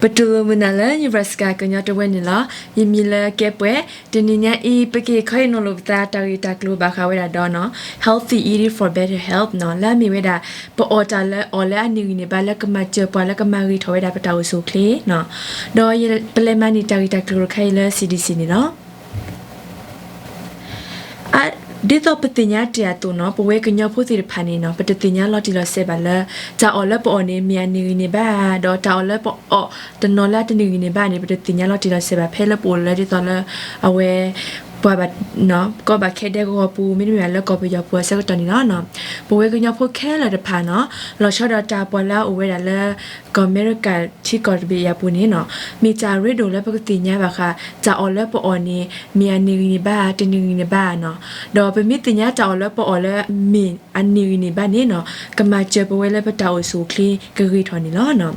ပတူၢ်လိာ်မုာ်နၤလၢ Nebraska ကညီတဝၢန့ၣ်လီၤ. ယမံၤလၢကဲပှဲၤ, တနံၤညါအံၤ ပက့ၤခီအံၤနီၤလိာ်ပသးတၢ်ဂ့ၢ်တၢ်ကျိၤဘၣ်ဃးဝဲဒၣ်ဒီးနီၤ healthy eating for better health နီၤ လၢအမ့ၢ်ဝဲဒၣ် ပအီၣ်တၢ်လၢအီၣ်လၢအန့ၢ်ဂံၢ်န့ၢ်ဘါလၢကမၤစၢၤပှၤလၢကမၤဂ့ၤထီၣ်ဝဲဒၣ်ပတၢ်အိၣ်ဆူၣ်အိၣ်ချ့နီၤ. ဒီးပလဲၤမၤန့ၢ်တၢ်ဂ့ၢ်တၢ်ကျိၤတခါအံၤလၢ C D C န့ၣ်လီၤ. ဒ်သိးပသ့ၣ်ညါတ့ၢ်အသိးနီၤ ပဝဲကညီဖိသ့ၣ်တဖၣ်န့ၣ်နီၤ ပတသ့ၣ်ညါလီၤတံၢ်လီၤဆဲးဘၣ်လၢ တၢ်အီၣ်လၢပအီၣ်န့ၣ် မ့ၢ်အန့ၢ်ဂံၢ်န့ၢ်ဘါဧါ, ဒီးတၢ်အီၣ်လၢပအီၣ်တနီၤလၢအတန့ၢ်ဂံၢ်န့ၢ်ဘါန့ၣ် ပတသ့ၣ်ညါလီၤတံၢ်လီၤဆဲးဘၣ် ဖဲလၢပအိၣ်လၢဒ်သိးလၢ အဝဲ ပှၤဘၣ် ကီၢ်ဘၣ်ခဲဒဲကဝီၤပူၤ မ့တမ့ၢ်ဘၣ်လၢကီၢ်ပယီၤပူၤအဆၢကတီၢ်န့ၣ်လီၤ. ပဝဲကညီဖိခဲလၢာ်တဖၣ်နီၤ လီၤဆီဒီးတၢ်ပှၤလၢအအိၣ်ဝဲဒၣ်လၢ ကီၢ်အမဲရကၤထံကီၢ်တဘ့ၣ်အံၤအပူၤန့ၣ်နီၤ မ့ၢ်တၢ်ရ့ဒိၣ်လၢပကသ့ၣ်ညါဘၣ်ဃး တၢ်အီၣ်လၢပအီၣ်န့ၣ် မ့ၢ်အန့ၢ်ဂံၢ်န့ၢ်ဘါ တန့ၢ်ဂံၢ်န့ၢ်ဘါနီၤ. ဒီးပမ့ၢ်သ့ၣ်ညါတၢ်အီၣ်လၢပအီၣ်လၢမ့ၢ်အန့ၢ်ဂံၢ်န့ၢ်ဘါန့ၣ်နီၤ ကမၤစၢၤပဝဲလၢပတၢ်အိၣ်ဆူၣ်အိၣ်ချ့ကဂ့ၤထီၣ်န့ၣ်လီၤ.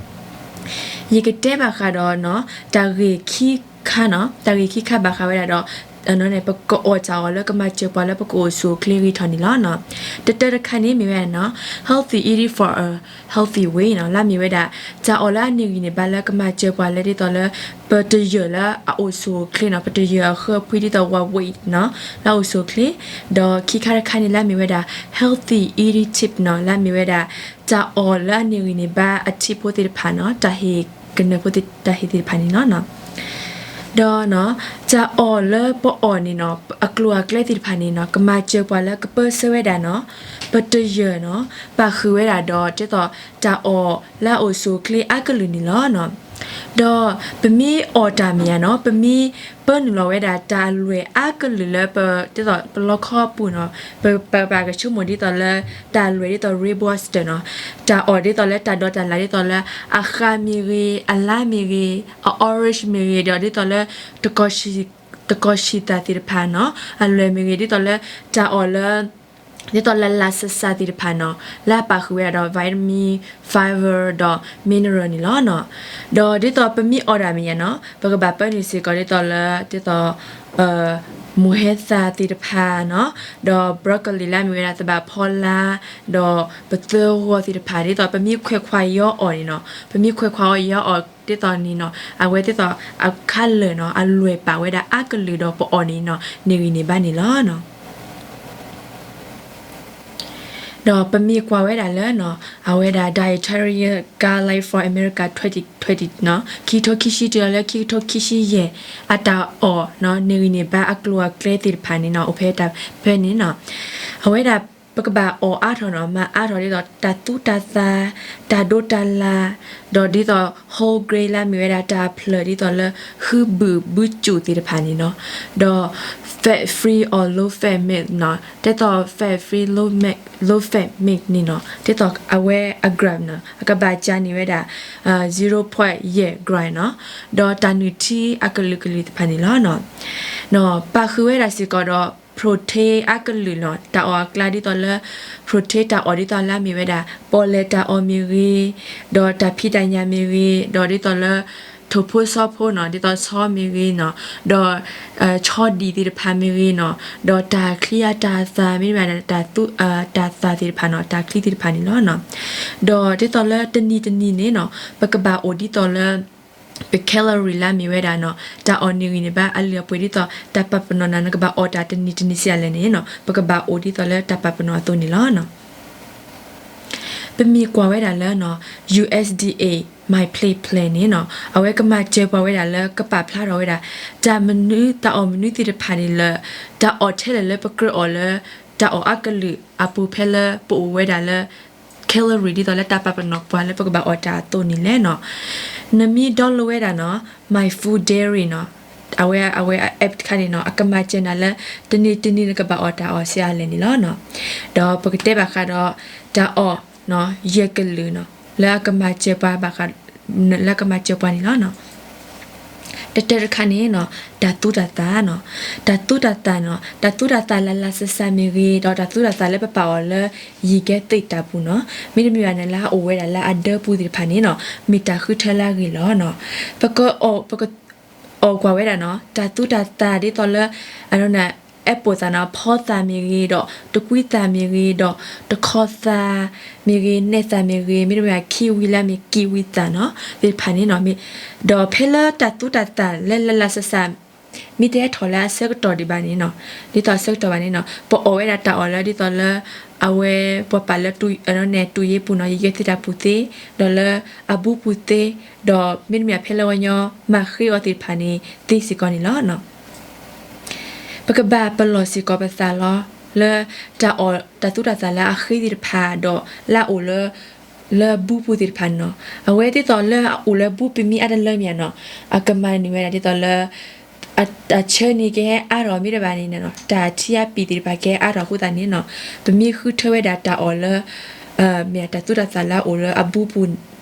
ယကတဲဘၣ်ဃးဒီး တၢ်ဂ့ၢ်ခံခါနီၤ တၢ်ဂ့ၢ်ခံခါဘၣ်ဃးဝဲဒၣ်ဒီး ပကအီၣ်တၢ်အီၣ်လၢကမၤစၢၤပှၤလၢပကအိၣ်ဆူၣ်အိၣ်ချ့ဂ့ၤထီၣ်န့ၣ်လီၤ. တတၢတခါန့ၣ်မ့ၢ်ဝဲဒၣ်နီၤ healthy eating for a healthy weight နီၤ လၢအမ့ၢ်ဝဲဒၣ် တၢ်အီၣ်လၢအန့ၢ်ဂံၢ်န့ၢ်ဘါလၢကမၤစၢၤပှၤလၢဒ်သိးလၢ ပတယၢၢ်လၢအအိၣ်ဆူၣ်အိၣ်ချ့နီၤ ပတယၢၢ်အဃၢအဖှံဒ်သိး what weight နီၤ လၢအအိၣ်ဆူၣ်အိၣ်ချ့ ဒီးခံခါတခါန့ၣ်လၢအမ့ၢ်ဝဲဒၣ် healthy eating tip နီၤ လၢအမ့ၢ်ဝဲဒၣ် တၢ်အီၣ်လၢအန့ၢ်ဂံၢ်န့ၢ်ဘါအ tip ဖိသ့ၣ်တဖၣ်နီၤ တၢ်ဟ့ၣ်ကနၢၤဖိသ့ၣ်တၢ်ဟ့ၣ်သ့ၣ်တဖၣ်န့ၣ်လီၤ. ဒီး တၢ်အီၣ်လၢပအီၣ်န့ၣ်နီၤ အကျိၤအကျဲသ့ၣ်တဖၣ်န့ၣ်နီၤ ကမၤစၢၤပှၤလၢကပၢဆှၢဝဲဒၣ်နီၤ ပတယၢၢ်နီၤ ပာ်ဃုာ်ဝဲဒၣ်ဒီးဒ်သိး တၢ်အီၣ်လၢအအိၣ်ဆူၣ်အိၣ်ချ့အါကလုာ်န့ၣ်လီၤ. ဒီးပမ့ၢ်အီၣ်တၢ်မ့ၢ်ဧါနီၤ ပမ့ၢ်ပၢနုာ်လီၤဝဲဒၣ်တၢ်အလွဲၢ်အါကလုာ်လၢပ ဒ်သိးပလီခီအပူၤနီၤ ပ ပ ပကဆိကမိၣ်ဒ်သိးလၢ တၢ်အလွဲၢ်ဒ်သိး rainbow mustard နီၤ တၢ်အီၣ်ဒ်သိးလၢတၢ်ဒီးတၢ်လၣ်ဒ်သိးလၢ အဃါမ့ၢ်ဂ့ၤ အလါမ့ၢ်ဂ့ၤ အ orange မ့ၢ်ဂ့ၤ ဒီးဒ်သိးလၢ တကီၢ်ဆံၣ်သၣ်သ့ၣ်တဖၣ်နီၤ အလွဲၢ်မ့ၢ်ဂ့ၤ ဒ်သိးလၢ တၢ်အီၣ်လၢ ဒ်သိးလၢလၢ်ဆးဆးသ့ၣ်တဖၣ်နီၤ လၢအပာ်ဃုာ်ဝဲဒၣ်ဒီး vitamin, fiber ဒီး mineral န့ၣ်လီၤ. ဒီးဒ်သိးပမ့ၢ်အီၣ်တၢ်မ့ၢ်ဧါနီၤ ပကဘၣ်ပၢနုာ်စ့ၢ်ကီးဒ်သိးလၢ ဒ်သိး မိၢ်ဟဲသၣ်သ့ၣ်တဖၣ်နီၤ ဒီး broccoli လၢအမ့ၢ်ဝဲဒၣ်သဘၣ်ဖီလာ် ဒီးပသၢဂီၤသ့ၣ်တဖၣ် ဒ်သိးပမ့ၢ်ခွဲးခွါယီအီၣ်န့ၣ်နီၤ ပမ့ၢ်ခွဲးခွါအီၣ်ယီအီၣ်ဒ်သိးန့ၣ်နီၤ အဝဲဒ်သိး အ color နီၤ အလွဲၢ်ပာ်ဝဲဒၣ်အါကလုာ်ဒီးပအီၣ်န့ၣ်နီၤ န့ၢ်ဂံၢ်န့ၢ်ဘါန့ၣ်လီၤ. ဒီးပမ့ၢ်ကွၢ်ဝဲဒၣ်လၢနီၤ အဝဲဒၣ် Dietary Guideline for America twenty twenty နီၤ ခံကထိခံဆံတုၤလီၤလၢခံကထိခံဆံယဲၢ် အတၢ်အီၣ်နီၤ န့ၢ်ဂံၢ်န့ၢ်ဘါအကျိၤအကျဲသ့ၣ်တဖၣ်န့ၣ်နီၤ အိၣ်ဖဲတၢ်ဖဲန့ၣ်နီၤ အဝဲဒၣ်ပကဘၣ်အီၣ်အါထီၣ်နီၤ မၤအါထီၣ်ဒ်သိးတၢ်သူတၢ်သၣ် တၢ်ဒိတၢ်လၣ် ဒီးဒ်သိး whole grain လၢအမ့ၢ်ဝဲဒၣ်တၢ်ဖျၢၣ်ဒ်သိးလၢ ဃုဘုၣ်ဘုစူၣ်သ့ၣ်တဖၣ်န့ၣ်နီၤ ဒီး fat free or low fat milk နီၤ ဒ်သိး fat free low milk, low fat milk န့ၣ်နီၤ ဒ်သိးအဝဲအ gram နီၤ အကဘၣ်ကၢန့ၢ်ဝဲဒၣ် zero point ယဲၢ် gram နီၤ ဒီးတၢ်နုၢ်ထံအကလုာ်ကလုာ်သ့ၣ်တဖၣ်န့ၣ်လီၤ. ပာ်ဃုာ်ဝဲဒၣ်စ့ၢ်ကီးဒီး protein အကလုာ်နီၤ တၢ်အီၣ်အကျါဒ်သိးလၢ protein တၢ်အီၣ်ဒ်သိးလၢအမ့ၢ်ဝဲဒၣ် ပီၣ်လဲၣ်တၢ်အီၣ်မ့ၢ်ဂ့ၤ ဒီးတၢ်ဖံးတၢ်ညၣ်မ့ၢ်ဂ့ၤ ဒီးဒ်သိးလၢ ထိၣ်ဖိဆီဖိနီၤ ဒ်သိးဆီမ့ၢ်ဂ့ၤနီၤ ဒီး ဆီဒံၣ်သ့ၣ်တဖၣ်မ့ၢ်ဂ့ၤနီၤ ဒီးတၢ်ချံအတၢ်သၣ် မ့တမ့ၢ်ဘၣ် တၢ်သူ တၢ်သၣ်သ့ၣ်တဖၣ်နီၤ တၢ်ချံသ့ၣ်တဖၣ်န့ၣ်လီၤ. ဒီးဒ်သိးလၢတနံၤတနံၤန့ၣ်နီၤ ပကဘၣ်အိၣ်ဒ်သိးလၢ ပ calorie လၢအမ့ၢ်ဝဲဒၣ်နီၤ တၢ်အီၣ်န့ၢ်ဂံၢ်န့ၢ်ဘါအလုၢ်အပှ့ၤဒ်သိး တၢ်ပာ်ပနီၣ်နၤ နကဘၣ်အီၣ်တၢ်တနံၤတနံၤစံးအါလဲၣ်န့ၣ်နီၤ ပကဘၣ်အိၣ်ဒ်သိးလၢတၢ်ပာ်ပနီၣ်အသိးန့ၣ်လီၤ. ပမ့ၢ်ကွၢ်ဝဲဒၣ်လၢနီၤ USDA My Plate Plan န့ၣ်နီၤ အဝဲကမၤစၢၤပှၤဝဲဒၣ်လၢကပာ်ဖျါထီၣ်ဝဲဒၣ် တၢ်မနုၤ တၢ်အီၣ်မနုၤသ့ၣ်တဖၣ်န့ၣ်လၢ တၢ်အီၣ်ထဲလဲၣ်လၢပကြၢးအီၣ်လၢ တၢ်အီၣ်အကလုာ်အပူၤဖဲလၢပအိၣ်ဝဲဒၣ်လၢ calorie ဒ်သိးလၢတၢ်ပာ်ပနီၣ်ပှၤလၢပကဘၣ်အီၣ်တၢ်အသိးန့ၣ်လဲၣ်နီၤ. နမ့ၢ် download ဝဲဒၣ်နီၤ My Food Diary နီၤ အဝဲ အဝဲအ app တခါန့ၣ်နီၤ အကမၤစၢၤနၤလၢ တနံၤတနံၤနကဘၣ်အီၣ်တၢ်အီၣ်စံးအါလဲၣ်န့ၣ်လီၤ. ဒီးပကတဲဘၣ်ဃးဒီး တၢ်အီၣ် ယဲၢ်ကလုာ်နီၤ လၢအကမၤစၢၤပှၤဘၣ်ဃး လၢအကမၤစၢၤပှၤန့ၣ်လီၤ. တတၢတခါန့ၣ်နီၤ တၢ်သူတၢ်သၣ်နီၤ တၢ်သူတၢ်သၣ်နီၤ တၢ်သူတၢ်သၣ်လၢလၢ်ဆးဆးမ့ၢ်ဂ့ၤ ဒီးတၢ်သူတၢ်သၣ်လၢပပာ်အီၤလၢ ယံၤကဲသ့ၣ်တၢ်ပူၤနီၤ မ့တမ့ၢ်ဘၣ်န့ၣ်လၢအအိၣ်ဝဲဒၣ်လၢအဒၢပူၤသ့ၣ်တဖၣ်န့ၣ်နီၤ မ့ၢ်တၢ်ဃုထၢလၢအဂ့ၤလီၤနီၤ. ပက ပက အီၣ်ကွၢ်ဝဲဒၣ်နီၤ တၢ်သူတၢ်သၣ်ဒ်သိးလၢ အနီၢ် အဲၣ်ပိာ်သးနီၤ, ဖီသးမ့ၢ်ဂ့ၤ, ဒီးတကွံသးမ့ၢ်ဂ့ၤ, ဒီးတခီသးမ့ၢ်ဂ့ၤ, နဲၣ်သးမ့ၢ်ဂ့ၤ, မ့တမ့ၢ် kiwi လၢအမ့ၢ် kiwi သးနီၤ, သ့ၣ်တဖၣ်န့ၣ်နီၤ, ဒီးဖဲလၢတၢ်သူတၢ်သၣ်လၢလၢလၢစးစး မ့ၢ်တဟဲထီၣ်လၢအဆၢကတီၢ်ဒံးဘၣ်န့ၣ်နီၤ, ဒ်သိးအဆၢကတီၢ်ဘၣ်န့ၣ်နီၤ, ပအီၣ်ဝဲဒၣ်တၢ်အီၣ်လၢဒ်သိးလၢ အဝဲပှၤပာ်လၢ န့ၣ် တူၢ်ယ့ၢ်ပူၤနီၤ, ယယဲၢ်သ့ၣ်တၢ်ပူၤသ့, ဒီးလၢအဘူးပူၤသ့, ဒီးမ့တမ့ၢ်ဖဲလၢဝဲညီမၤဃ့အီၤသ့ၣ်တဖၣ်န့ၣ်သ့စ့ၢ်ကီးန့ၣ်လီၤ. ပကဘၣ်ပလီၢ်စ့ၢ်ကီးပသးလီၤ လၢတၢ်အီၣ်တၢ်သူတၢ်သၣ်လၢအဃ့သ့ၣ်တဖၣ် ဒီးလၢအအိၣ်လၢ လၢဘူးပူၤသ့ၣ်တဖၣ်န့ၣ်နီၤ, အဝဲဒ်သိးလၢအအိၣ်လၢဘူးပမ့ၢ်အါတလၢမ့ၢ်ဧါနီၤ, အကမၤန့ၢ်ဝဲဒၣ်ဒ်သိးလၢ အဆၢန့ၣ်ကဟဲအါထီၣ်မ့တမ့ၢ်န့ၣ်နီၤ, တၢ်ထံအပံာ်သ့ၣ်တဖၣ်ကဟဲအါထီၣ်အဃိသတးန့ၣ်နီၤ, ပမ့ၢ်ဃုထၢဝဲဒၣ်တၢ်အီၣ်လၢ မ့ၢ်တၢ်သူတၢ်သၣ်လၢအအိၣ်လၢအဘူးပူၤ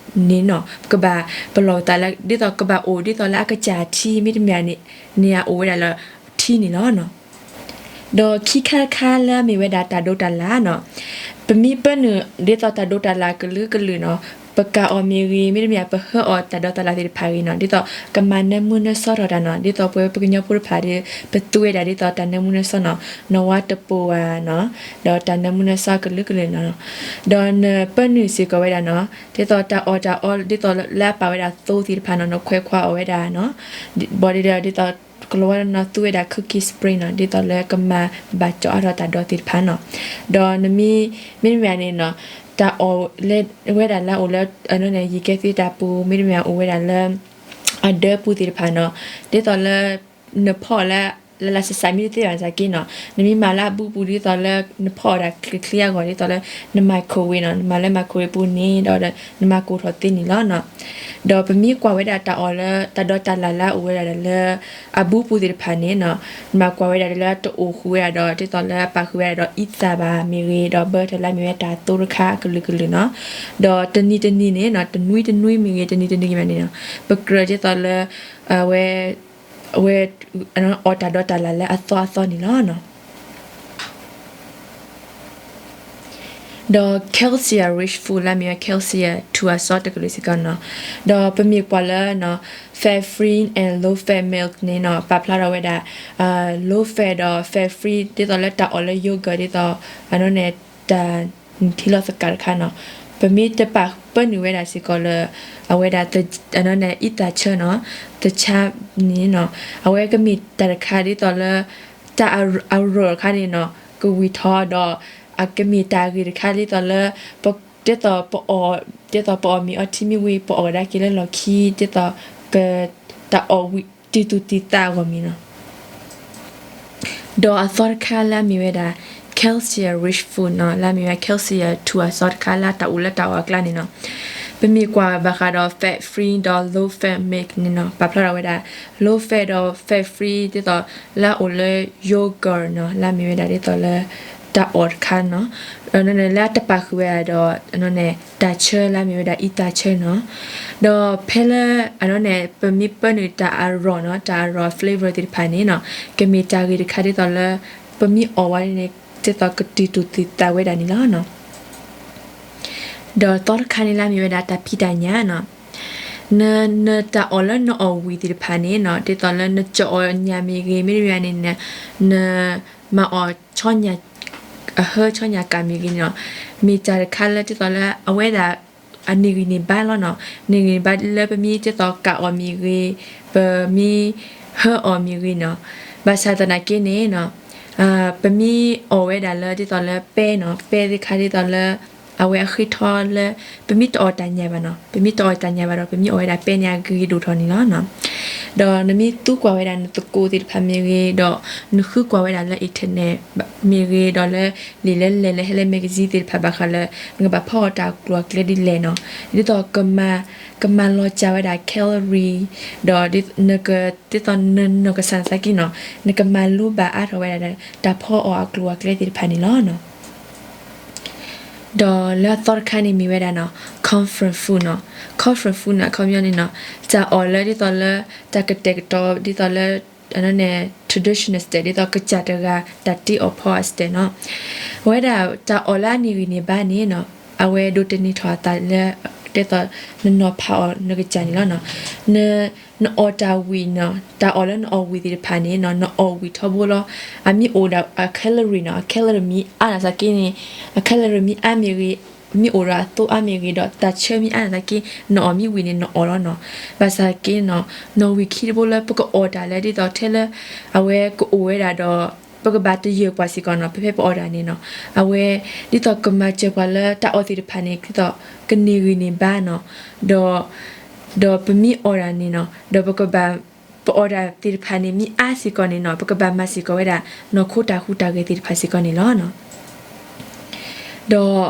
န့ၣ်နီၤ, ပကဘၣ်ပလီၢ်ပသးလၢ ဒ်သိးကဘၣ်အိၣ်ဒ်သိးလၢအကစၢ်ထံမ့တမ့ၢ်န့ၣ် န့ၣ်အအိၣ်ဝဲဒၣ်လၢထံန့ၣ်လီၤ. ဒီးခံခါတခါလၢအမ့ၢ်ဝဲဒၣ်တၢ်ဒိးတၢ်လၣ်နီၤ, ပမ့ၢ်ပၢနုာ်ဒ်သိးတၢ်ဒိးတၢ်လၣ်ကလုာ်ကလုာ်နီၤ, ပကၣ်အီၣ်မ့ၢ်ဂ့ၤ မ့တမ့ၢ် ပဟၢအီၣ်တၢ်ဒိးတၢ်လၣ်သ့ၣ်တဖၣ်ဂ့ၤနီၤ, ဒ်သိးကမၤနၢမူနၢဆှီထီၣ်တၢ်နီၤ, ဒ်သိးပဝဲပှၤကညီဖိတဖၣ်ဒီး ပသူဝဲဒၣ်ဒ်သိးတၢ်နၢမူနၢဆှီနီၤ, နဝါတပိာ်ဧါနီၤ, ဒီးတၢ်နၢမူနၢဆှီကလုာ်ကလုာ်နီၤ, ဒီးနပၢနုာ်စ့ၢ်ကီးဝဲဒၣ်နီၤ, ဒ်သိးတၢ်အီၣ်တၢ်အီဒ်သိးလၢအပာ်ဝဲဒၣ်သိသ့ၣ်တဖၣ်နီၤ, နခွဲးခွါအီၣ်ဝဲဒၣ်နီၤ, ဘၣ်ဒီးဒ်သိး ကလီၤဝါနီၤ သူဝဲဒၣ် cookie spray နီၤ, ဒ်သိးလၢကမၤဘၣ်ကၠီအါထီၣ်တၢ်ဒိးသ့ၣ်တဖၣ်နီၤ, ဒီးနမ့ၢ် မ့တမ့ၢ်န့ၣ်နီၤ, တၢ်အီၣ်လၢဝဲဒၣ်လၢအအိၣ်လၢ အန့ၣ် ယံာ်ကဲသ့တၢ်ပူၤ မ့တမ့ၢ်အိၣ်ဝဲဒၣ်လၢ အဒၢပူၤသ့ၣ်တဖၣ်နီၤ, ဒ်သိးလၢ နဖီၣ်အီၤလၢ လၢလၢစးစးမ့ၢ်တသ့ဘၣ်န့ၣ်က့နီၤ, နမ့ၢ်မၤလၢအဘူးပူၤဒ်သိးလၢ နဖီၣ်အီၤဒၣ်ချ့ချ့အဂီၢ် ဒ်သိးလၢ န microwave နီၤ, နမၤလၢ microwave ပူၤန့ၣ်ဒီး နမၤကိၢ်ထီၣ်သ့န့ၣ်လီၤနီၤ. ဒီးပမ့ၢ်ကွၢ်ဝဲဒၣ်တၢ်အီၣ်လၢ တၢ်ဒိးတၢ်လၣ်လၢအအိၣ်ဝဲဒၣ်လၢ အဘူးပူၤသ့ၣ်တဖၣ်န့ၣ်နီၤ, နမၤကွၢ်ဝဲဒၣ်လၢတအိၣ်ဃုာ်ဝဲဒၣ်ဒီး ဒ်သိးလၢအပာ်ဃုာ်ဝဲဒၣ်ဒီးအံသၣ်ဘၣ်မ့ၢ်ဂ့ၤ ဒီးဘၢထၢၣ်လၢအမ့ၢ်ဝဲတၢ်သိတခါကလုာ်ကလုာ်နီၤ. ဒီးတနံၤတနံၤန့ၣ်နီၤ, တနွံတနွံမ့ၢ်ဂ့ၤ တနံၤတနံၤဂ့ၤမ့ၢ်န့ၣ်နီၤ, ပကြၢးဒ်သိးလၢ အဝဲ အဝဲ အီၣ်တၢ်ဒိးတၢ်လၣ်လၢအသီအသီန့ၣ်လီၤနီၤ. ဒီး calcium rich food လၢအမ့ၢ်ဝဲ calcium ထူၣ်အစီတကလုာ်စ့ၢ်ကီးနီၤ. ဒီးပမ့ၢ်ကွၢ်လၢ fat free and low fat milk န့ၣ်နီၤ, ပာ်ဖျါထီၣ်ဝဲဒၣ် low fat ဒီး fat free ဒ်သိးလၢတၢ်အီၣ်လၢ yogurt ဒ်သိး အန့ၣ် တၢ်ထံလီၤသကၤတခါနီၤ, ပမ့ၢ်တပာ်ပၢနုာ်ဝဲဒၣ်စ့ၢ်ကီးလၢ အဝဲဒၣ် အန့ၣ် အံသၣ်ဆၢနီၤ, သဆါန့ၣ်နီၤ, အဝဲကမ့ၢ်တၢ်တခါဒ်သိးလၢ တၢ်အရၢၣ်တခါန့ၣ်နီၤ ကဝံၣ်ထီၣ်ဒီး အကမ့ၢ်တၢ်ဂ့ၢ်တခါဒ်သိးလၢ ဒ်သိးပအီၣ် ဒ်သိးပအီၣ်မ့ၤအီထံမ့ၢ်ဝံၤ ပအီၣ်ကဒါက့ၤလၢလီၢ်ခံ ဒ်သိးက တၢ်အီၣ်ဝံၤတံၢ်သူၣ်တံၢ်သးအဂီၢ်မ့ၢ်နီၤ. ဒီးအသီတခါလၢအမ့ၢ်ဝဲဒၣ် calcium rich food နီၤ, လၢအမ့ၢ်ဝဲ calcium ထူၣ်အစီတခါလၢတၢ်အိၣ်လၢတၢ်အီၣ်အကျါန့ၣ်နီၤ, ပမ့ၢ်ကွၢ်ဘၣ်ဃးဒီး fat free ဒီး low fat milk န့ၣ်နီၤ, ပာ်ဖျါထီၣ်ဝဲဒၣ် low fat ဒီး fat free ဒ်သိးလၢအအိၣ်လၢ yogurt နီၤ, လၢအမ့ၢ်ဝဲဒၣ်ဒ်သိးလၢ တၢ်အီၣ်တခါနီၤ, ဒီးလၢအတပာ်ဃုာ်ဝဲဒၣ်ဒီး အန့ၣ် တၢ်ဆၢလၢအမ့ၢ်ဝဲဒၣ်အံသၣ်ဆၢနီၤ, ဒီးဖဲလၢ အန့ၣ် ပမ့ၢ်ပၢနုာ်တၢ်အရၢၣ်နီၤ, တၢ်အရၢၣ် flavor သ့ၣ်တဖၣ်န့ၣ်နီၤ, ကမ့ၢ်တၢ်ဂ့ၢ်တခါဒ်သိးလၢ ပမ့ၢ်အီၣ်ဝဲန့ၣ် ဒ်သိးကတံၢ်သူၣ်တံၢ်သးဝဲဒၣ်န့ၣ်လီၤနီၤ. ဒီးသီတခါန့ၣ်လၢအမ့ၢ်ဝဲဒၣ်တၢ်ဖံးတၢ်ညၣ်နီၤ, န နတၢ်အီၣ်လၢနအီၣ်ဝံၤသ့ၣ်တဖၣ်န့ၣ်နီၤ, ဒ်သိးလၢနကၠီအီၣ်ညၣ်မ့ၢ်ဂ့ၤ မ့တမ့ၢ်န့ၣ် န မၤအီၣ်ဆီညၣ် အဟၢဆီညၣ်ကးမ့ၢ်ဂ့ၤန့ၣ်နီၤ, မ့ၢ်တၢ်တခါလၢဒ်သိးလၢအဝဲဒၣ် အန့ၢ်ဂံၢ်န့ၢ်ဘါလီၤနီၤ, န့ၢ်ဂံၢ်န့ၢ်ဘါလၢပမ့ၢ်ဒ်သိးကးအီၣ်မ့ၢ်ဂ့ၤ, ပမ့ၢ်ဟၢအီၣ်မ့ၢ်ဂ့ၤနီၤ, ဘၣ်ဆၣ်သနာ်က့န့ၣ်နီၤ, ပမ့ၢ်အီၣ်ဝဲဒၣ်လၢဒ်သိးလၢပဲနီၤ, ပဲသ့ၣ်တခါဒ်သိးလၢ အဝဲအဃ့ထီလၢ ပမ့ၢ်တအီၣ်တၢ်ညၣ်ဘၣ်နီၤ, ပမ့ၢ်တအီၣ်တၢ်ညၣ်ဘၣ်ဒီး ပမ့ၢ်အီၣ်ဝဲဒၣ်ပဲန့ၣ်အဂ့ၤဒိၣ်ထီၣ်န့ၣ်လီၤနီၤ. ဒီးနမ့ၢ်သူကွၢ်ဝဲဒၣ်နသကိးသ့ၣ်တဖၣ်မ့ၢ်ဂ့ၤ, ဒီးနဃုကွၢ်ဝဲဒၣ်လၢ internet မ့ၢ်ဂ့ၤ, ဒီးလၢလံာ်လဲၢ်လဲၢ်လၢဟဲလၢ magazine သ့ၣ်တဖၣ်ဘၣ်ဃးလၢ နကဘၣ်ဖီအီၣ်တၢ်ကျိၤအကျဲဒ်လဲၣ်နီၤ, ဒ်သိးကမၤ ကမၤလီၤစှၤဝဲဒၣ် calorie ဒီးနက ဒ်သိးနနီၢ်ကစၢ်သနာ်က့နီၤ, နကမၤလိဘၣ်အါထီၣ်ဝဲဒၣ် တၢ်ဖီအီၣ်အကျိၤအကျဲသ့ၣ်တဖၣ်န့ၣ်လီၤနီၤ. ဒီးလၢအသီတခါန့ၣ်မ့ၢ်ဝဲဒၣ်နီၤ comfort food နီၤ. Comfort food န့ၣ် အခီပညီန့ၣ်နီၤ, တၢ်အီၣ်လၢဒ်သိးလၢ တၢ်ကတဲာ်ကတီၤဒ်သိးလၢ အန့ၣ် traditional style ဒ်သိးကစၢ်တဂၤ တၢ်တ့အီၣ်ဖီအ style နီၤ. အဝဲဒၣ်တၢ်အီၣ်လၢအန့ၢ်ဂံၢ်န့ၢ်ဘါန့ၣ်နီၤ, အဝဲဒိးတန့ၢ်ထီၣ်အသးလၢ ဒ်သိးနနီၤဖးအီၤနကစၢ်န့ၣ်လီၤနီၤ. နအီၣ်တၢ်ဝံၤနီၤ, တၢ်အီၣ်လၢနအီၣ်ဝံၤသ့ၣ်တဖၣ်န့ၣ်နီၤ, နအီၣ်ဝံၤထီဘိလီၤ. အမ့ၢ်အိၣ်ဒီး အ calorie နီၤ, အ calorie မ့ၢ်အါန့ၣ်သနာ်က့န့ၣ်, အ calorie မ့ၢ်အါမ့ၢ်ဂ့ၤ, မ့ၢ်အိၣ်ဒီးအသိအါမ့ၢ်ဂ့ၤဒီး တၢ်ဆၢမ့ၢ်အါန့ၣ်သနာ်က့, နအီၣ်မ့ၢ်ဝံၤန့ၣ် နအီၣ်လီၤနီၤ. ဘၣ်ဆၣ်သနာ်က့နီၤ, နီၣ်ဝံာ်ခံတဘိလၢပကအီၣ်တၢ်လၢဒ်သိးထဲလၢ အဝဲကအိၣ်ဝဲဒၣ်ဒီး ပကဘၣ်တယၢၢ်ပှၤစ့ၢ်ကီးနီၤ, ဖဲဖဲပအီၣ်တၢ်န့ၣ်နီၤ. အဝဲ ဒ်သိးကမၤစၢၤပှၤလၢတၢ်အီၣ်သ့ၣ်တဖၣ်န့ၣ် ဒ်သိးကန့ၢ်ဂံၢ်န့ၢ်ဘါနီၤ, ဒီး ဒီးပမ့ၢ်အီၣ်တၢ်န့ၣ်နီၤ, ဒီးပကဘၣ် ပအီၣ်တၢ်သ့ၣ်တဖၣ်န့ၣ် မ့ၢ်အါစ့ၢ်ကီးန့ၣ်နီၤ, ပကဘၣ်မၤစ့ၢ်ကီးဝဲဒၣ် နီၢ်ခိတၢ်ဟူးတၢ်ဂဲၤသ့ၣ်တဖၣ်စ့ၢ်ကီးန့ၣ်လီၤ. ဒီး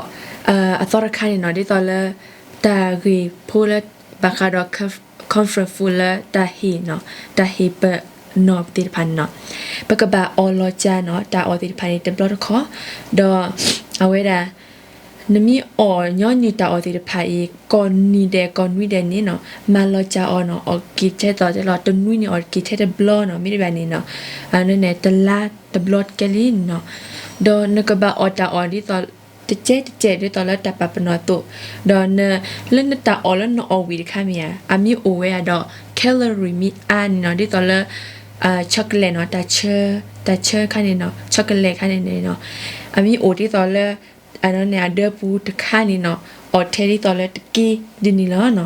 အသီတခါန့ၣ်နီၤ, ဒ်သိးလၢ တၢ်ဂ့ၢ်ဖိလၢ ဘၣ်ဃးဒီး comfort food လၢတၢ်ဟ့ၣ်နီၤ, တၢ်ဟ့ၣ်ပနီၢ်သ့ၣ်တဖၣ်န့ၣ်နီၤ, ပကဘၣ်အီၣ်လီၤစှၤနီၤ, တၢ်အီၣ်သ့ၣ်တဖၣ်န့ၣ် တဘျီတခီၣ်, ဒီး အဝဲဒၣ် နမ့ၢ်အီၣ်ညီနုၢ်တၢ်အီၣ်သ့ၣ်တဖၣ်အံၤ ကိးနံၤဒဲးကိးနွံဒဲးန့ၣ်နီၤ, မၤလီၤစှၤအီၤနီၤ, အီၣ်က့ၤထဲသိးလီၤ တနွံန့ၣ် အီၣ်က့ၤထဲတဘျီနီၤ, မ့တမ့ၢ်ဘၣ်န့ၣ်နီၤ, အန့ၣ် တလါတဘျီတကဲလံနီၤ. ဒီးနကဘၣ်အီၣ်တၢ်အီၣ်ဒ်သိး တကဲတကဲဒ်သိးလၢတၢ်ပာ်ပနီၣ်အသိး, ဒီးန လၢနတၢ်အီၣ်လၢနအီၣ်ဝံၤတခါမ့ၢ်ဧါ, အမ့ၢ်အိၣ်ဝဲဒၣ်ဒီး calorie မ့ၢ်အါန့ၣ်နီၤ, ဒ်သိးလၢ chocolate နီၤ, တၢ်ဆၢ တၢ်ဆၢခါန့ၣ်နီၤ, chocolate ခါန့ၣ်န့ၣ်နီၤ, အမ့ၢ်အိၣ်ဒ်သိးလၢ အန့ၣ်န့ၣ် အဒၢပူၤတခါန့ၣ်နီၤ, အီၣ်ထဲဒ်သိးလၢတက့ဒ်န့ၣ်လီၤနီၤ.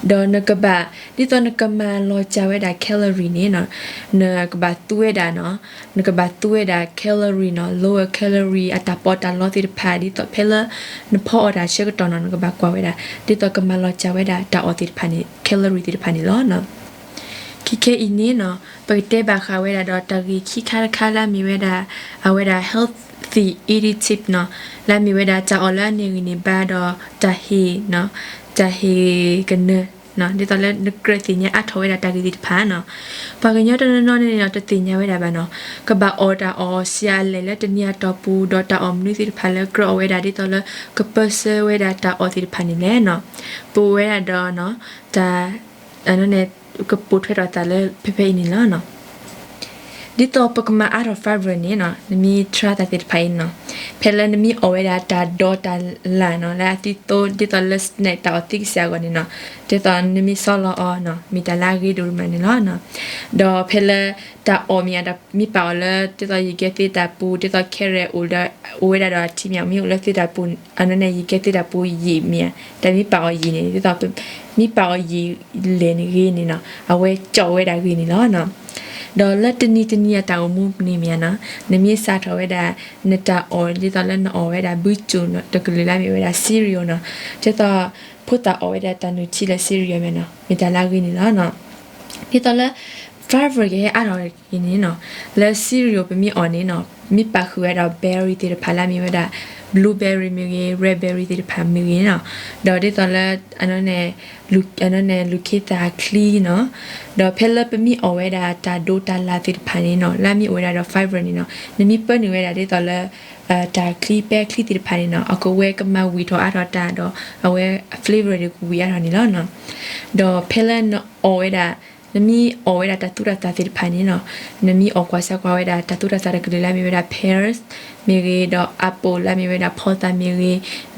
ဒီးနကဘၣ် ဒ်သိးနကမၤလီၤစှၤဝဲဒၣ် calorie န့ၣ်နီၤ, နကဘၣ်သူဝဲဒၣ်နီၤ, နကဘၣ်သူဝဲဒၣ် calorie နီၤ, lower calorie အတၢ်ပီးတၢ်လီသ့ၣ်တဖၣ် ဒ်သိးဖဲလၢ နဖီအီၣ်တၢ်ဆၢကတီၢ်နီၤ, နကဘၣ်ကွၢ်ဝဲဒၣ် ဒ်သိးကမၤလီၤစှၤဝဲဒၣ်တၢ်အီၣ်သ့ၣ်တဖၣ်န့ၣ် calorie သ့ၣ်တဖၣ်န့ၣ်လီၤနီၤ. ခဲခဲအံၤန့ၣ်နီၤ, ပကတဲဘၣ်ဃးဝဲဒၣ်ဒီးတၢ်ဂ့ၢ်ခံခါတခါလၢအမ့ၢ်ဝဲဒၣ် အဝဲဒၣ် healthy eating tip နီၤ, လၢအမ့ၢ်ဝဲဒၣ်တၢ်အီၣ်လၢအန့ၢ်ဂံၢ်န့ၢ်ဘါဒီးတၢ်ဟ့ၣ်နီၤ, တၢ်ဟ့ၣ်ကနၢၤနီၤ, ဒ်သိးလၢနကြၢးသ့ၣ်ညါအါထီၣ်ဝဲဒၣ်တၢ်ဂ့ၢ်သ့ၣ်တဖၣ်နီၤ. ပှၤကညီတနီၤနီၤန့ၣ်နီၤ တသ့ၣ်ညါဝဲဒၣ်ဘၣ်နီၤ, ကဘၣ်အီၣ်တၢ်အီၣ်ဆံးအါလဲၣ်လၢတနံၤအတီၢ်ပူၤ ဒီးတၢ်အီၣ်မနုၤသ့ၣ်တဖၣ်လၢကြၢးအီၣ်ဝဲဒၣ်ဒ်သိးလၢကပၢဆှၢဝဲဒၣ်တၢ်အီၣ်သ့ၣ်တဖၣ်န့ၣ်လဲၣ်နီၤ. ပဝဲဒၣ်ဒီးနီၤ, တၢ် အန့ၣ်န့ၣ် ကပိာ်ထွဲထီၣ်သးလၢဖဲဖဲအံၤန့ၣ်လီၤနီၤ. ဒ်သိးပကမၤအါထီၣ် fiber န့ၣ်နီၤ, နမ့ၢ် try တၢ်သ့ၣ်တဖၣ်အံၤနီၤ, ဖဲလၢနမ့ၢ်အီၣ်ဝဲဒၣ်တၢ်ဒီတၢ်လၣ်နီၤ, လၢအသုးသိ ဒ်သိးလၢ snack တၢ်အီၣ်သံကစၢ်အဂီၢ်န့ၣ်နီၤ, ဒ်သိးနမ့ၢ်ဆီလီၤအီၤနီၤ, မ့ၢ်တၢ်လၢအဂ့ၤဒိၣ်မးန့ၣ်လီၤနီၤ. ဒီးဖဲလၢတၢ်အီၣ်မ့ၢ်ဧါ, မ့ၢ်ပာ်အီၤလၢ ဒ်သိးယံၤကဲသ့တၢ်ပူၤ, ဒ်သိး carrot အိၣ်ဒီး အိၣ်ဝဲဒၣ်ဒီးအထံမ့ၢ်ဧါ, မ့ၢ်အိၣ်လၢသ့တၢ်ပူၤ, အန့ၣ်န့ၣ် ယံၤကဲသ့တၢ်ပူၤယံာ်မ့ၢ်ဧါ, တၢ်မ့ၢ်ပာ်အီၤယံာ်န့ၣ်, ဒ်သိး မ့ၢ်ပာ်အီၤယံာ်လဲၣ်န့ၣ်ဂ့ၤန့ၣ်နီၤ, အဝဲကၠီၣ်ဝဲဒၣ်ဂ့ၤန့ၣ်လီၤနီၤ. ဒီးလၢတနံၤတနံၤအတၢ်အိၣ်မူန့ၣ်မ့ၢ်ဧါနီၤ, နမ့ၢ်စးထီၣ်ဝဲဒၣ် နတၢ်အီၣ် ဒ်သိးလၢနအီၣ်ဝဲဒၣ် ဘုကၠိၣ်နီၤ, တကလုာ်လၢအမ့ၢ်ဝဲဒၣ် cereal နီၤ, ဒ်သိး ဖိသၣ်အီၣ်ဝဲဒၣ်တၢ်နုၢ်ထံလၢ cereal မ့ၢ်နီၤ, မ့ၢ်တၢ်လၢအဂ့ၤန့ၣ်လီၤနီၤ. ဒ်သိးလၢ fiber ကဟဲအါထီၣ်က့ၤန့ၣ်နီၤ, လၢ cereal ပမ့ၢ်အီၣ်န့ၣ်နီၤ, မ့ၢ်ပာ်ဃုာ်ဝဲဒၣ် berry သ့ၣ်တဖၣ်လၢအမ့ၢ်ဝဲဒၣ် blueberry မ့ၢ်ဂ့ၤ, raspberry သ့ၣ်တဖၣ်မ့ၢ်ဂ့ၤနီၤ, ဒီးဒ်သိးလၢ အန့ၣ်န့ၣ် လူၤခ့သၣ်ချံနီၤ, ဒီးဖဲလၢပမ့ၢ်အီၣ်ဝဲဒၣ်တၢ်ဒိတၢ်လၣ်သ့ၣ်တဖၣ်န့ၣ်နီၤ, လၢအမ့ၢ်အိၣ်ဝဲဒၣ်ဒီး fiber န့ၣ်နီၤ, နမ့ၢ်ပၢနုာ်ဝဲဒၣ်ဒ်သိးလၢ တၢ်ချံပဲချံသ့ၣ်တဖၣ်န့ၣ်နီၤ, အကဝဲကမၤဝံၤထီၣ်အါထီၣ်တၢ်ဒီး အဝဲ flavor ဒီးကဝံၤအါထီၣ်န့ၣ်လီၤနီၤ. ဒီးဖဲလၢနအီၣ်ဝဲဒၣ် နမ့ၢ်အီၣ်ဝဲဒၣ်တၢ်သူတၢ်သၣ်သ့ၣ်တဖၣ်န့ၣ်နီၤ, နမ့ၢ်အီၣ်ကွၢ်ဆၢကွၢ်ဝဲဒၣ်တၢ်သူတၢ်သၣ်တကလုာ်လၢအမ့ၢ်ဝဲဒၣ် pears မ့ၢ်ဂ့ၤ, ဒီး apple လၢအမ့ၢ်ဝဲဒၣ် ဖီသၣ်မ့ၢ်ဂ့ၤ,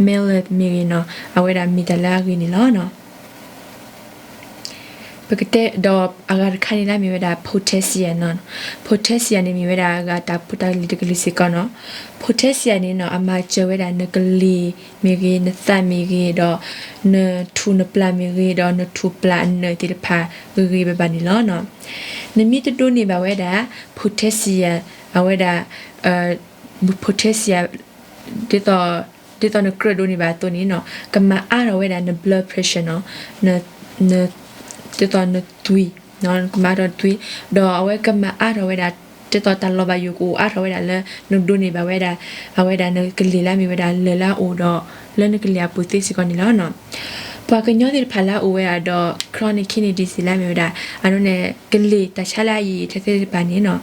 melon မ့ၢ်ဂ့ၤနီၤ, အဝဲဒၣ်မ့ၢ်တၢ်လၢအဂ့ၤန့ၣ်လီၤနီၤ. ပကတဲဒီးအဂၤတခါန့ၣ် လၢအမ့ၢ်ဝဲဒၣ် potassium နီၤ. Potassium န့ၣ်မ့ၢ်ဝဲဒၣ်အဂၤတၢ်ဖိတၢ်လံၤတကလုာ်စ့ၢ်ကီးနီၤ. Potassium န့ၣ်နီၤ အမၤစၢၤဝဲဒၣ်နကလ့ၤမ့ၢ်ဂ့ၤ, နသးမ့ၢ်ဂ့ၤ, ဒီးနထူၣ်နပျၢ်မ့ၢ်ဂ့ၤ, ဒီးနထူၣ်ပျၢ်အနၢၣ်သ့ၣ်တဖၣ်ဂ့ၤဂ့ၤဘၣ်ဘၣ်န့ၣ်လီၤနီၤ. နမ့ၢ်တဒိးန့ၢ်ဘၣ်ဝဲဒၣ် potassium အဝဲဒၣ် potassium ဒ်သိး ဒ်သိးနကြၢးဒိးန့ၢ်ဘၣ်အသိးန့ၣ်နီၤ, ကမၤအါထီၣ်ဝဲဒၣ်န blood pressure နီၤ, န ဒ်သိးနသွံၣ်, ကမၤအါထီၣ်သွံၣ်, ဒီးအဝဲကမၤအါထီၣ်ဝဲဒၣ် ဒ်သိးတၢ်လီၤဘၣ်ယိၣ်ကအိၣ်အါထီၣ်ဝဲဒၣ်လၢ နဒိးန့ၢ်ဘၣ်ဝဲဒၣ် အဝဲဒၣ်နကလ့ၤလၢအမ့ၢ်ဝဲဒၣ်လၢၢ်လၢအအိၣ်ဒီး လၢနကလ့ၤအပူၤသ့စ့ၢ်ကီးန့ၣ်လီၤနီၤ. ပှၤကညီသ့ၣ်တဖၣ်လၢအအိၣ်ဝဲဒၣ်ဒီး chronic kidney disease လၢအမ့ၢ်ဝဲဒၣ် အန့ၣ်န့ၣ် ကလ့ၤတၢ်ဆါလၢအယံာ်ထဲသ့ၣ်တဖၣ်န့ၣ်နီၤ,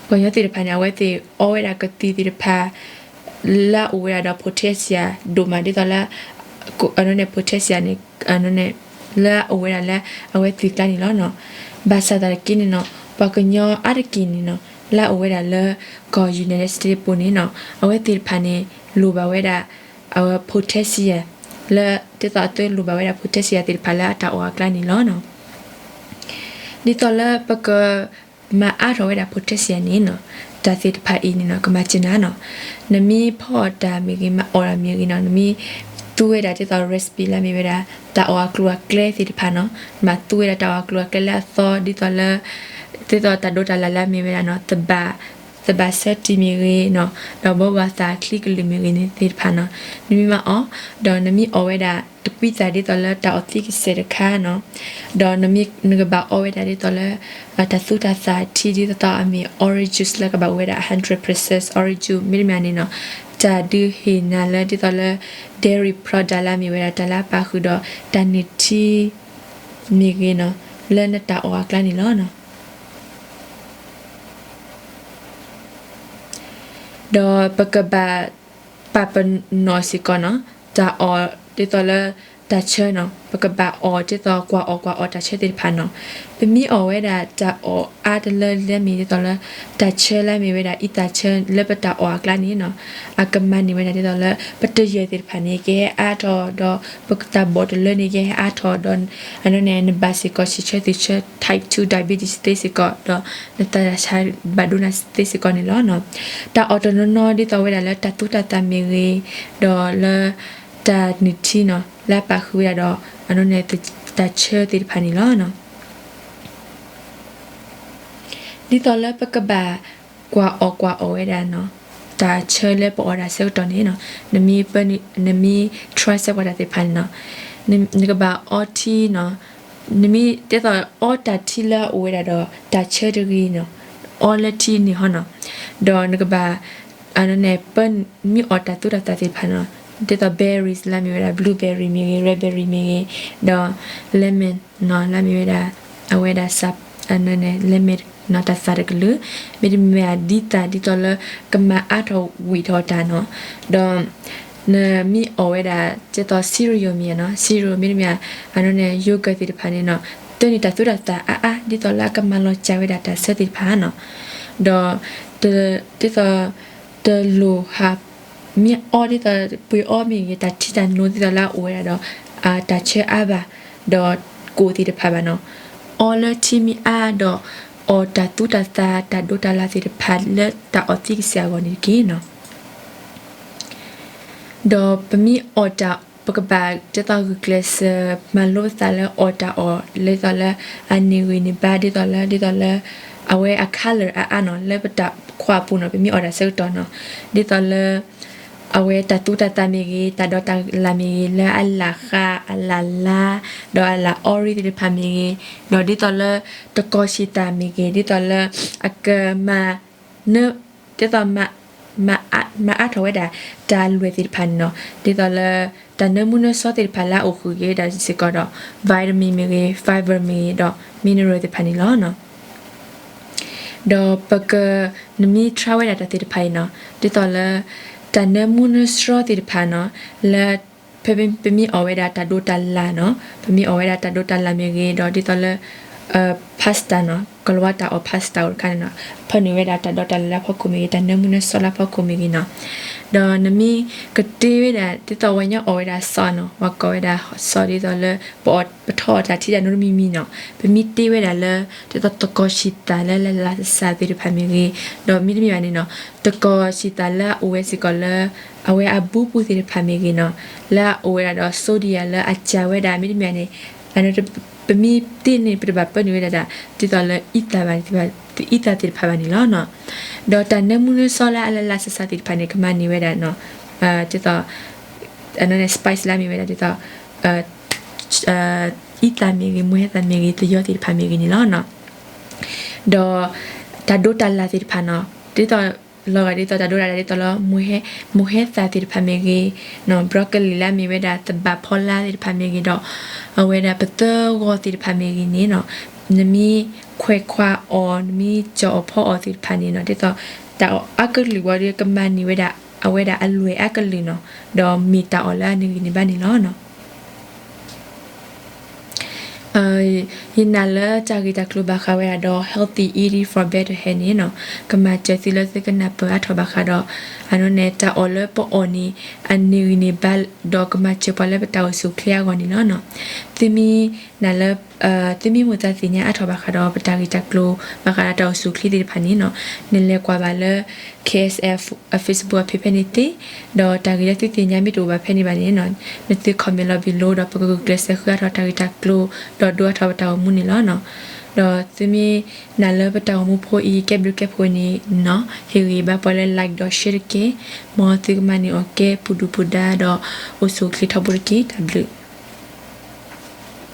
ပှၤကညီသ့ၣ်တဖၣ်န့ၣ် အဝဲသ့ၣ်အီဝဲဒၣ်ကသံၣ်သ့ၣ်တဖၣ် လၢအအိၣ်ဝဲဒၣ်ဒီး potassium ဒိၣ်မးဒ်သိးလၢ အန့ၣ်န့ၣ် potassium န့ၣ် အန့ၣ်န့ၣ် လၢအအိၣ်ဝဲဒၣ်လၢအဝဲသွံၣ်ကျါန့ၣ်လီၤနီၤ. ဘၣ်ဆၣ်သနာ်က့န့ၣ်နီၤ ပှၤကညီအါတက့ၢ်န့ၣ်နီၤ လၢအအိၣ်ဝဲဒၣ်လၢကီၢ် United States ပူၤန့ၣ်နီၤ အဝဲသ့ၣ်တဖၣ်န့ၣ် လိၣ်ဘၣ်ဝဲဒၣ် အဝဲ potassium လၢဒ်သိးအသုလိၣ်ဘၣ်ဝဲဒၣ် potassium သ့ၣ်တဖၣ်လၢအတၢ်အီၣ်အကျါန့ၣ်လီၤနီၤ. ဒ်သိးလၢပကမၤအါထီၣ်ဝဲဒၣ် potassium န့ၣ်နီၤ, တၢ်သ့ၣ်တဖၣ်အံၤန့ၣ်နီၤ ကမၤစၢၤနၤနီၤ. နမ့ၢ်ဖီအီၣ်တၢ်မ့ၢ်ဂ့ၤ မၤအီၣ်တၢ်မ့ၢ်ဂ့ၤနီၤ, နမ့ၢ်သူဝဲဒၣ်ဒ်သိး recipe လၢမ့ၢ်ဝဲဒၣ် တၢ်အီၣ်အကျိၤအကျဲသ့ၣ်တဖၣ်နီၤ, နမ့ၢ်သူဝဲဒၣ်တၢ်အီၣ်အကျိၤအကျဲလၢအသီ ဒ်သိးလၢ ဒ်သိးတၢ်ဒိးတၢ်လၢ်လၢမ့ၢ်ဝဲဒၣ်နီၤ သဘၣ် သဘၣ်ဆၢတံၢ်မ့ၢ်ဂ့ၤနီၤ, ဒီးဘိးဘၣ်သးချံကလုာ်မ့ၢ်ဂ့ၤန့ၣ်သ့ၣ်တဖၣ်နီၤ, နမ့ၢ်မၤအီၣ် ဒီးနမ့ၢ်အီၣ်ဝဲဒၣ်တကွံသးဒ်သိးလၢတၢ်အီၣ်သံကစဲးတခါနီၤ, ဒီးနမ့ၢ် နကဘၣ်အီဝဲဒၣ်ဒ်သိးလၢ တၢ်သူတၢ်သၣ်ထံ ဒ်သိးသိးအမ့ၢ် orange juice လၢကဘၣ်အိၣ်ဝဲဒၣ် hundred percent orange juice မ့တမ့ၢ်န့ၣ်နီၤ, တၢ်ဒုးဟ့ၣ်နၤလၢဒ်သိးလၢ dairy product လၢအမ့ၢ်ဝဲဒၣ်တၢ်လၢအပာ်ဃုာ်ဒီးတၢ်နုၢ်ထံ မ့ၢ်ဂ့ၤနီၤ, လၢနတၢ်အီၣ်အကျါန့ၣ်လီၤနီၤ. ဒီးပကဘၣ်ပာ်ပနီၣ်စ့ၢ်ကီးနီၤ, တၢ်အီၣ်ဒ်သိးလၢတၢ်ဆၢနီၤ, ပကဘၣ်အီၣ်ဒ်သိးကွၢ်အီၣ်ကွၢ်အီၣ်တၢ်ဆၢသ့ၣ်တဖၣ်နီၤ. ပမ့ၢ်အီၣ်ဝဲဒၣ်တၢ်အီၣ်အါတလၢလၢမ့ၢ်ဒ်သိးလၢ တၢ်ဆၢလၢမ့ၢ်ဝဲဒၣ် အံသၣ်ဆၢလၢပတၢ်အီၣ်အကျါန့ၣ်နီၤ, အကမၤန့ၢ်ဝဲဒၣ်ဒ်သိးလၢ ပတယဲၢ်သ့ၣ်တဖၣ်န့ၣ် ကဟဲအါထီၣ်ဒီး ပတၢ်ဘီၣ်တလၢန့ၣ် ကဟဲအါထီၣ်ဒီး အနီၢ်န့ၣ် နဘၣ်စ့ၢ်ကီးဆံးဆၢသုးဆၢ type two diabetes သ့စ့ၢ်ကီး ဒီးနသးဆါဘၣ်ဒိနၤသ့စ့ၢ်ကီးန့ၣ်လီၤနီၤ. တၢ်အီၣ်တနီၤနီၤဒ်သိးဝဲဒၣ်လၢတၢ်သူတၢ်သၣ်မ့ၢ်ဂ့ၤ, ဒီးလၢတၢ်နုၢ်ထံနီၤ လၢအပာ်ဃုာ်ဝဲဒၣ်ဒီး အနီၢ်န့ၣ် တၢ်ဆၢသ့ၣ်တဖၣ်န့ၣ်လီၤနီၤ. ဒ်သိးလၢပကဘၣ်ကွၢ်အီၣ်ကွၢ်အီၣ်ဝဲဒၣ်နီၤ, တၢ်ဆၢလၢပအီၣ်တၢ်ဆၢကတီၢ်န့ၣ်နီၤ, နမ့ၢ်ပ, နမ့ၢ် try ဆၢပှၤတၢ်သ့ၣ်တဖၣ်န့ၣ်နီၤ, နကဘၣ်အီထံနီၤ, နမ့ၢ်ဒ်သိးအီတၢ်ထံလၢအအိၣ်ဝဲဒၣ်ဒီးတၢ်ဆၢတဂ့ၤနီၤ, အီလၢထံန့ၣ်ဟီနီၤ, ဒီးနကဘၣ် အနီၢ်န့ၣ် ပ, မ့ၢ်အီၣ်တၢ်သူတၢ်သၣ်သ့ၣ်တဖၣ်နီၤ, ဒ်သိး berries လၢမ့ၢ်ဝဲဒၣ် blueberry မ့ၢ်ဂ့ၤ raspberry မ့ၢ်ဂ့ၤ, ဒီး lemon နီၤ လၢမ့ၢ်ဝဲဒၣ် အဝဲဒၣ် စး, အနီၢ်န့ၣ် lemon နီၤ တၢ်သၣ်တကလုာ်, မ့တမ့ၢ်ဒ်သၣ်ဒ်သိးလၢ ကမၤအါထီၣ်ဝံၣ်ထီၣ်တၢ်နီၤ, ဒီး နမ့ၢ်အီၣ်ဝဲဒၣ် ဒ်သိး cereal မ့ၢ်နီၤ, cereal မ့တမ့ၢ် အနီၢ်န့ၣ် yogurt သ့ၣ်တဖၣ်န့ၣ်နီၤ, တၢ်န့ၣ်တၢ်သူတၢ်သၣ်အါအါ ဒ်သိးလၢအကမၤလီၤစှၤဝဲဒၣ်တၢ်ဆၢသ့ၣ်တဖၣ်နီၤ, ဒီး ဒ်သိး တလိၣ်ဟး မ့ၢ်အီဒ်သိး ပှ့ၤအီမ့ၢ်ဂ့ၤ တၢ်ထံတၢ်နိသ့ၣ်တဖၣ်လၢအအိၣ်ဝဲဒၣ်ဒီး တၢ်ဆၢအါဘၣ်, ဒီးကိၣ်သ့ၣ်တဖၣ်ဘၣ်နီၤ, အီလၢထံမ့ၢ်အါဒီး အီၣ်တၢ်သူတၢ်သၣ် တၢ်ဒိးတၢ်လၢ်သ့ၣ်တဖၣ်လၢတၢ်အီၣ်သံကစၢ်အဂီၢ်န့ၣ်တက့ၢ်နီၤ. ဒီးပမ့ၢ်အီၣ်တၢ် ပကဘၣ်ဒ်သိးဂုာ်ကျဲးစၢး မၤလိပသးလၢအီၣ်တၢ်အီၣ် ဒ်သိးလၢအန့ၢ်ဂံၢ်န့ၢ်ဘါ ဒ်သိးလၢ ဒ်သိးလၢ အဝဲအ color အါအါနီၤ လၢပတၢ်ခွါအပူၤနီၤ ပမ့ၢ်အီၣ်တၢ်ဆၢကတီၢ်နီၤ ဒ်သိးလၢ အဝဲတၢ်သူတၢ်သၣ်မ့ၢ်ဂ့ၤ တၢ်ဒိးတၢ်လၢ်မ့ၢ်ဂ့ၤ လၢအလၢ်ဃါ အလၢ်လါ ဒီးအလၢ်အီရံသ့ၣ်တဖၣ်မ့ၢ်ဂ့ၤ ဒီးဒ်သိးလၢ တကီၢ်ဆံးသၣ်မ့ၢ်ဂ့ၤ ဒ်သိးလၢ အကမၤ နၢ ဒ်သိး မၤအါထီၣ်ဝဲဒၣ် တၢ်လွဲၢ်သ့ၣ်တဖၣ်န့ၣ်နီၤ ဒ်သိးလၢ တၢ်နၢမူနၢဆှီသ့ၣ်တဖၣ်လၢအအိၣ်ဃုာ်က့ၤဝဲဒၣ်စ့ၢ်ကီးဒီး vitamin မ့ၢ်ဂ့ၤ fiber မ့ၢ်ဂ့ၤ ဒီး mineral သ့ၣ်တဖၣ်န့ၣ်လီၤ. ဒီးပက နမ့ၢ် try ဝဲဒၣ်တၢ်သ့ၣ်တဖၣ်အံၤနီၤ ဒ်သိးလၢ တၢ်နၢမူနၢဆှီသ့ၣ်တဖၣ်နီၤ လၢ ဖဲပမ့ၢ်အီၣ်ဝဲဒၣ်တၢ်ဒိးတၢ်လၢ်နီၤ ပမ့ၢ်အီၣ်ဝဲဒၣ်တၢ်ဒိးတၢ်လၢ်မ့ၢ်ဂ့ၤ ဒီးဒ်သိးလၢ pasta နီၤ ကလၤဝါတၢ်အီၣ် pasta အိၣ်တခါန့ၣ်နီၤ ဖၢနုာ်ဝဲဒၣ်တၢ်ဒိးတၢ်လၢ်လၢအဖီခိၣ်မ့ၢ်ဂ့ၤ တၢ်နၢမူနၢဆှီလၢအဖီခိၣ်မ့ၢ်ဂ့ၤနီၤ ဒီးနမ့ၢ်ကတ့ဝဲဒၣ် ဒ်သိးဝဲညီအီၣ်ဝဲဒၣ် sauce နီၤ ပှၤကိးဝဲဒၣ် sauce ဒ်သိးလၢ ပအီၣ်ပထီၣ်အီၣ်တၢ်ထံတၢ်နိတမံၤမံၤနီၤ ပမ့ၢ်တ့ဝဲဒၣ်လၢ ဒ်သိးတကီၢ်ဆံးသၣ်လၢလၢ်လၢ်ဆးဆးသ့ၣ်တဖၣ်မ့ၢ်ဂ့ၤ ဒီးမ့တမ့ၢ်ဘၣ်န့ၣ်နီၤ တကီၢ်ဆံးသၣ်လၢအအိၣ်ဝဲစ့ၢ်ကီးလၢ အဝဲအဘူးပူၤသ့ၣ်တဖၣ်မ့ၢ်ဂ့ၤနီၤ လၢအအိၣ်ဝဲဒၣ်ဒီး sodium လၢအစှၤဝဲဒၣ်မ့တမ့ၢ်န့ၣ် ပမ့ၢ်တ့န့ၣ် ပတဘၣ်ပၢနုာ်ဝဲဒၣ် ဒ်သိးလၢအံသၣ်ဘၣ် အံသၣ်သ့ၣ်တဖၣ်ဘၣ်န့ၣ်လီၤ. ဒီးတၢ်နၢမူနၢဆှီလၢအလၢ်လၢ်ဆးဆးသ့ၣ်တဖၣ်န့ၣ် ကမၤန့ၢ်ဝဲဒၣ် ဒ်သိး အနီၢ်န့ၣ် spice လၢမ့ၢ်ဝဲဒၣ်ဒ်သိး အံသၣ်မ့ၢ်ဂ့ၤ မူၤဟဲသၣ်မ့ၢ်ဂ့ၤ သယီသ့ၣ်တဖၣ်မ့ၢ်ဂ့ၤန့ၣ်လီၤ. ဒီးတၢ်ဒိးတၢ်လၢ်သ့ၣ်တဖၣ်နီၤ ဒ်သိး လီၤဂာ်ဒ်သိးတၢ်ဒိးတၢ်လၢ်ဒ်သိးလၢ မူၤဟဲသၣ်သ့ၣ်တဖၣ်မ့ၢ်ဂ့ၤ broccoli လၢမ့ၢ်ဝဲဒၣ်သဘၣ်ဖီလာ်သ့ၣ်တဖၣ်မ့ၢ်ဂ့ၤဒီး အဝဲဒၣ်ပသၢဂီၤသ့ၣ်တဖၣ်မ့ၢ်ဂ့ၤန့ၣ်နီၤ နမ့ၢ်ခွဲးခွါအီၤ နမ့ၢ်ကၠီအီၤဖီအီၤသ့ၣ်တဖၣ်န့ၣ်နီၤ ဒ်သိး တၢ်အီၣ်အါကလုာ်ဝံၤဒီး ကမၤန့ၢ်ဝဲဒၣ် အဝဲဒၣ်အလွဲၢ်အါကလုာ်နီၤ ဒီးမ့ၢ်တၢ်အီၣ်လၢအန့ၢ်ဂံၢ်န့ၢ်ဘါန့ၣ်လီၤ. ယနာ်လၢတၢ်ဂ့ၢ်တၢ်ကျိၤဘၣ်ဃးဝဲဒၣ်ဒီး healthy eating for better health န့ၣ်နီၤ, ကမၤစၢၤသုလၢသုကနၢ်ပၢၢ်အါထီၣ်ဘၣ်ဃးဒီး အန့ၣ်န့ၣ် တၢ်အီၣ်လၢပအီၣ်န့ၣ် အန့ၢ်ဂံၢ်န့ၢ်ဘါ ဒီးကမၤစၢၤပှၤလၢပတၢ်အိၣ်ဆူၣ်အိၣ်ချ့အဂီၢ်န့ၣ်လီၤနီၤ. သုမ့ၢ်နာ်လၢ သုမ့ၢ်မိၣ်သးသ့ၣ်ညါအါထီၣ်ဘၣ်ဃးဒီးပတၢ်ဂ့ၢ်တၢ်ကျိၤ ဘၣ်ဃးဒီးတၢ်အိၣ်ဆူၣ်အိၣ်ချ့သ့ၣ်တဖၣ်န့ၣ်နီၤ, နလဲၤကွၢ်ဘၣ်လၢ K S F Facebook အဖဲဖဲန့ၣ်သ့, ဒီးတၢ်ဂ့ၢ်လၢသုသ့ၣ်ညါမ့ၢ်တအိၣ်ဘၣ်ဖဲန့ၣ်ဘၣ်န့ၣ်နီၤ, နသု comment လီၤ below ဒီးပကဂုာ်ကျဲးစၢးဃုအါထီၣ်တၢ်ဂ့ၢ်တၢ်ကျိၤ ဒီးဒိအါထီၣ်ပတၢ်အိၣ်မူန့ၣ်လီၤနီၤ. ဒီးသုမ့ၢ်နာ်လၢပတၢ်အိၣ်မူဖိအံၤ ကဲဘျုးကဲဖှိၣ်န့ၣ်နီၤ, ဟ့ၣ်ဂံၢ်ဘါပှၤလၢ like ဒီး share တက့ၢ်. မ်သုကမၤန့ၢ်အီၣ်ကဲပူၤဒုၣ်ပူၤဒါဒီး အိၣ်ဆူၣ်အိၣ်ချ့ထီဘိတက့ၢ်. တၢ်ဘျုး